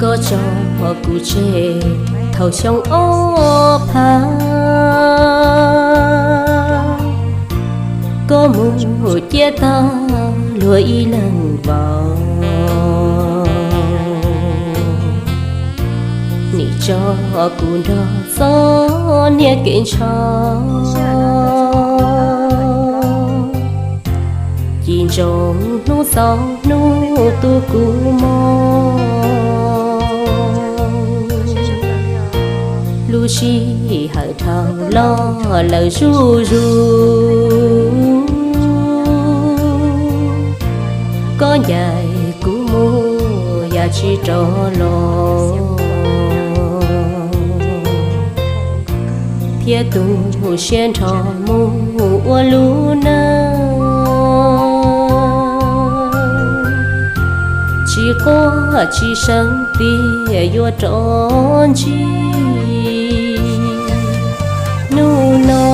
Koj tso kuv tseg thaum xyoo ob phav, koj mus ciaj tag luag ib leeg vauv. Nim tso kuv nrog txoj niag kev ntshaw, ci ntsoov hnub txog hnub tu kuv mob. Lub sij hawm dhau los lawm zuj zus, koj ncaim kuv mus yam tsis rov los, thiab tu siab nrho mus ua lub neej tsis quaj tsis seev tias yuav rov ntsib. Hnub no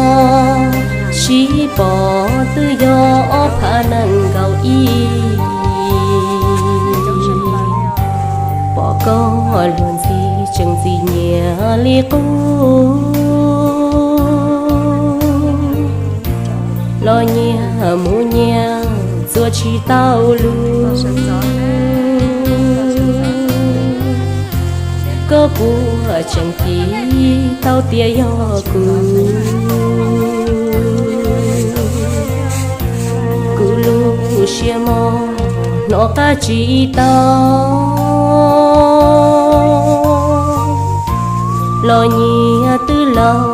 sib pom twb yog ob phav nees nkaum ib, pom koj luag ntxhi tseem ntxim nyiam li qub, los nyias mus nyias txuas tsis tau lus. Koj puas tseem cia tau tias yog kuv? Kuv lub siab mos hnov qab tsis tau, los nyias twb laus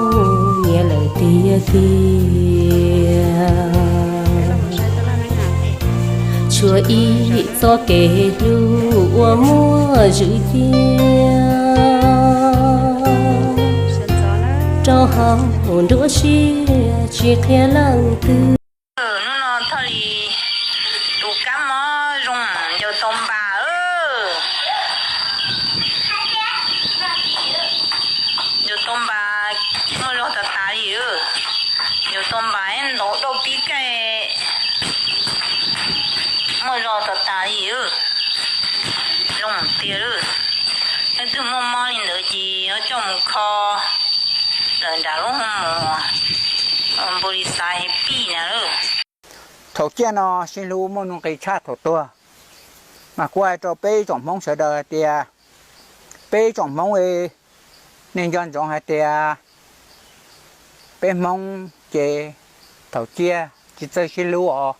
nyias lawm tiag tiag. Tshuav ib txoj kev hlub uas muaj zwm cia rau hauv nruab siab tsis qhia leej twg. Hnub no Thoj Lis tus kab mob zoo ncaws tau npas. Ncaws tau npas, muaj zog tas tas li. Ncaws tau npas ntau dauj pib kaij, muaj zog tas tas li. Zoo tiag lawm. Leej twg muaj mob li ntawd ces yuav coj mus kho lawm nram lub hoo mos npu li xav pij na lawm. Thaum ciaj no sib hlub muaj nuj nqis tshaj thaum tuag, mas kuv hais rau peb ib tsoom Hmoob sawv daws hais tias, peb ib tsoom Hmoob, nej nco ntsoov hais tias peb Hmoob ces thaum ciaj tsis txawj sib hlub os,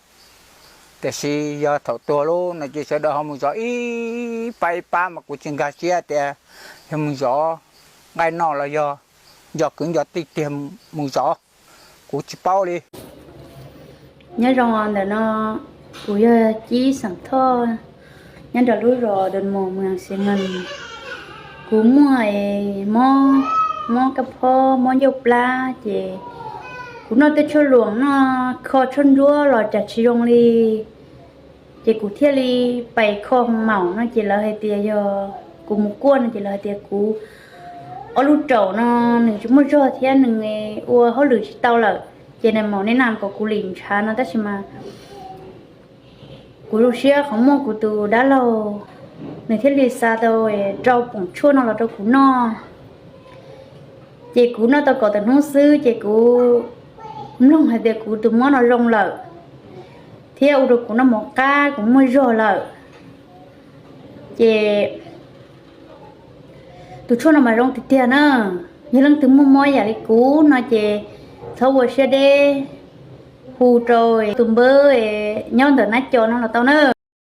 tiam sis yog thaum tuag lawm no ces sawv daws ho mus zov ib pab ib pab mas kuv tsis nkag siab tias yog mus zov nqaij noj los yog nco kwv nco tij tiag mus zov, kuv tsis paub li. Nyob zoo ntawm no, kuv yog Cib xeem Thoj, nyob rau lub zos Doo Mus, moos Xeev Nees. Kuv muaj mob, mob kab phob, mob ncauj plab ces kuv noj tej tshuaj luam, noj kho tshuaj ntsuab los cas tsis zoo li. Ces kuv thiaj li pais kho maum no ces lawv hais tias yog kuv mus kuaj no ces lawv hais tias kuv ob lub raum no nws tsis muaj zog thiab nws ua hauj lwm tsis tau lawm. Ces nais maum nej nam kom kuv lim ntshav no tab sis mas kuv zoo siab qhov muaj kuv tus dab laug, nws thiaj li xa tau rau poom tshuaj no los rau kuv noj. Ces kuv noj tau kaum tawm hnub xwb ces kuv mloog hais tias kuv tus mob no zoo lawm, thiab ua rau kuv noj mov qab kuv muaj zog lawm. Ces tus tshuaj no mas zoo tiag tiag na. Yog leej twg muaj mob yam li kuv no ces txhob ua siab deb, hu rau tus npawb nyob ntawm nab co no los tau na.